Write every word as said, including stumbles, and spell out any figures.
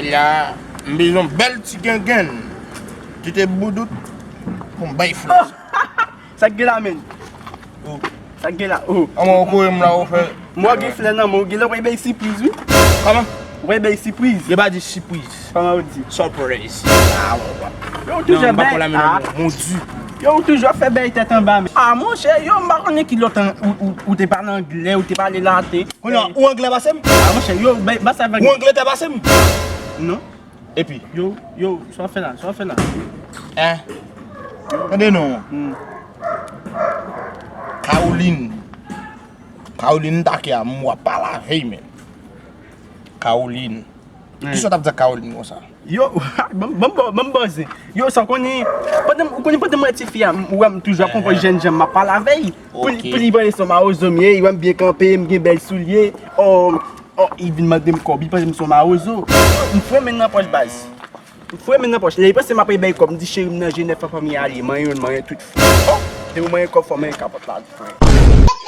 La, m bezwen yon bèl ti gengenn. Ti te boudout pou m bay flè. Sa k gen la, menm? Sa k gen la? Oh. Kòman ou kore m la, ou fè? Mwen gen flè nan men, ou gen lè w bay sipriz, wi. Kòman? Ou bay sipriz. Yo pa di sipriz. Kòman ou di? Surprise. Yo toujou bay. Non, m pa konn la, men mon di. Yo toujou ap fè bay tèt anba, men. Ah, monchè, yo, m pa konnen ki lòt an, ou, ou, ou te pale anglè, ou te pale laten. Kounye a, ou anglè pase m? Ah, monchè, yo, bay, bay sa vag. Ou anglè te pase m? Non. Epi? Yo, yo, sa w ap fè la, sa w ap fè la. Hein? Tande non. Hmm. Caroline. Caroline Takia, m w ap pale avè l, men. Caroline. Kisa w t ap di ak Caroline konsa? Yo, ban m, ban m, ban m bòze. Yo, sa w konnen, pandan, ou konnen pandan mwen ti fi a, m, ou wè m toujou ap pran pòz jènjan, m ap pale avè l. Pou li, Ok. Pou li panse se yon mawozo m ye, li wè m byen kanpe, m gen bèl soulye. Oh, oh, li vin mande m kòb, li panse m se yon mawozo. M foure men nan pòch baz. M foure men nan pòch. Lè li panse m ap bay kòb, m di cheri m nan Jenèf, fò m ale, manyen youn, manyen tout. Oh, depi w manyen kòb, fò w manyen kapòt la tou.